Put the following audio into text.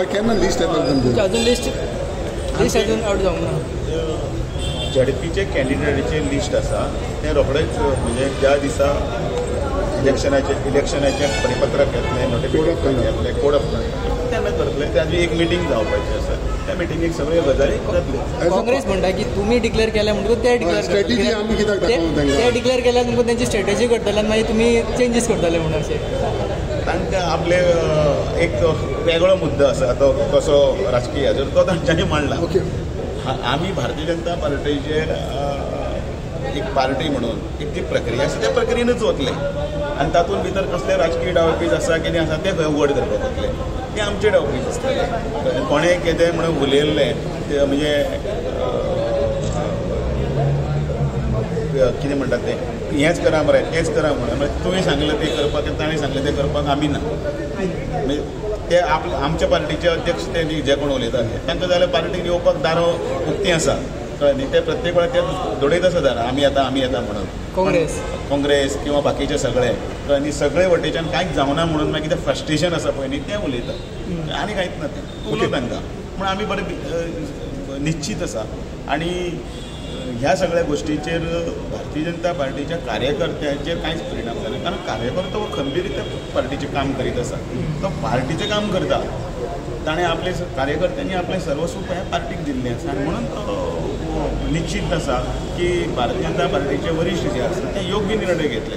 केन्ना लिस्ट येता? अजून लिस्ट अजून आउट जावंक ना. झेडपीचे कॅन्डिडेटाचे लिस्ट आसा तें रोखडेच म्हणजे ज्या दिसा इलेक्शनाचें परिपत्रक येतलें, नोटिफिकेशन येतलें, कोड ऑफ कंडक्ट तेन्ना करतले. ताजी एक मिटींग जावपाची आसा, त्या मिटिंगेक सगळ्यो गजाली जातल्यो. काँग्रेस म्हणटा की तुमी डिक्लेअर केल्या म्हणटकूच ते डिक्लेअर स्ट्रॅटेजी आमी कित्याक दाखोवंक तांकां? ते डिक्लेअर केल्या म्हणटकूच तेंची स्ट्रॅटेजी करतले आनी मागीर तुमी चेंजीस करतले म्हणून अशें तांकां आपले एक वेगळो मुद्दो आसा तो कसो राजकीय हाचेर तो तांच्यांनी मांडला. आमी भारतीय जनता पार्टीचेर एक पार्टी म्हणून एक ती प्रक्रिया आसा त्या प्रक्रियेनूच वतले आनी तातूंत भितर कसले राजकीय डावपेच आसा कितें आसा ते खंय उगड करपाक वतले, ते आमचे डावपेच आसतले. कोणें कितें म्हणून उलयल्लें ते म्हणजे कितें म्हणटात तें हेंच करा मरे तेंच करा म्हणून म्हणजे तुवें सांगलें तें करपाक ताणें सांगलें तें करपाक आमी ना. म्हणजे ते आपले आमच्या पार्टीचे अध्यक्ष ते जे कोण उलयताले तांकां जाल्यार पार्टीन येवपाक दारां उक्तीं आसा, कळ्ळें न्ही? ते प्रत्येक वेळार ते दडयत आसा दारां, आमी येता आमी येता म्हणून. काँग्रेस किंवा बाकीचे सगळे, कळ्ळें न्ही? सगळे वटेच्यान कांयच जावना म्हणून मागीर तें फ्रस्ट्रेशन आसा पळय न्ही तें उलयता आनी कांयच ना तें उलयता तांकां. पूण आमी बरें निश्चीत आसा आनी ह्या सगळ्या गोश्टीचेर भारतीय जनता पार्टीच्या कार्यकर्त्यांचेर कांयच परिणाम जायना, कारण कार्यकर्तो हो खंबीर रित्या पार्टीचें काम करीत आसा, तो पार्टीचें काम करता. ताणें आपले कार्यकर्त्यांनी आपलें सर्वस्व ह्या पार्टीक दिल्लें आसा आनी म्हणून तो निश्चीत आसा की भारतीय जनता पार्टीचे वरिश्ठ जे आसा ते योग्य निर्णय घेतले.